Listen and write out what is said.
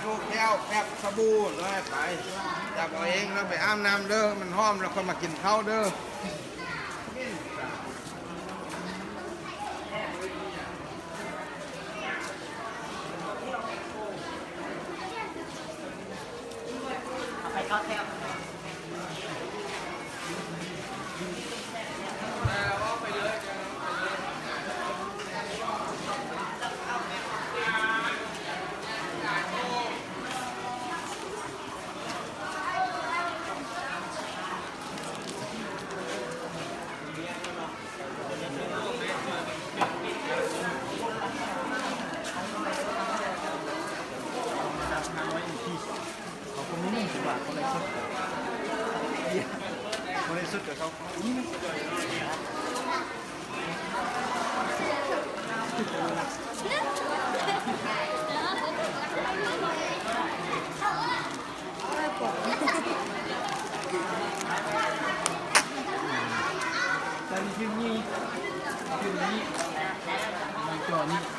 ແຂ້ວແປັບສະບູເລີຍ ໄປຈັບເອົາເອງເດີ ໄປອາບນ້ຳເດີ ມັນຫອມແລ້ວຄ່ອຍມາກິນເຂົ້າເດີ. ເຂົາກໍບໍ່ມີ ຄືວ່າເຂົາໄລສົດ ເຂົາໄລສົດກັບເຂົາ ຕອນນີ້ທີມນີ້ ທີມນີ້ ໃນຈໍນີ້.